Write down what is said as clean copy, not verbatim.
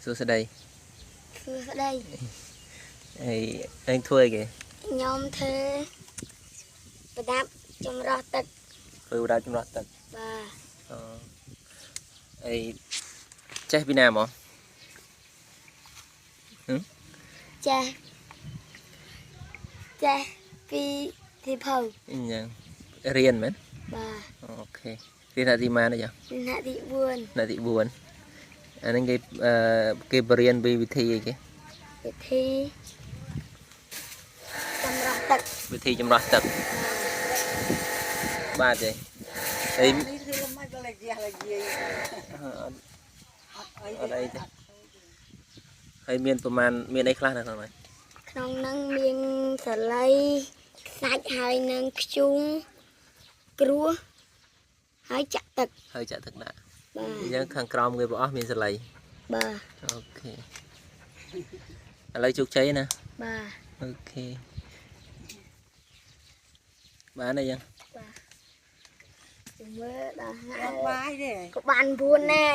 សួស្តី សួស្តី ហើយឯងធ្វើអីគេ ខ្ញុំធ្វើប្រដាប់ចម្រោះទឹក ធ្វើប្រដាប់ចម្រោះទឹក បាទ អូអីចេះពីណាមក ចេះចេះពីទីភៅ អញ្ចឹងរៀនមែន បាទ OK រៀនថ្នាក់ទីម៉ានអីចឹង ថ្នាក់ទី ថ្នាក់ទី4អាហ្នឹងគេអឺគេបរៀនពីវិធីអីគេ 4វិធីចម្រោះទឹក វិធីចម្រោះទឹកបាទទេអី នេះគឺលំមិនលេខយាលេខយាយ អត់ អត់អី អត់អីទេហើយមានប្រមាណមានអីខ្លះនៅក្នុងហ្នឹង ក្នុងហ្នឹងមានសលៃខ្សាច់ហើយនឹងខ្ជុងគ្រួសហើយចាក់ទឹក ហើយចាក់ទឹកដាក់ បាទ អញ្ចឹងខាងក្រោមគេប្រអស់មានសលៃ បាទ OK ឥឡូវជោគជ័យណា បាទ OK បានអីចឹង មើលដល់ហើ អត់ យ បាយទេ ក៏បាន9ណែ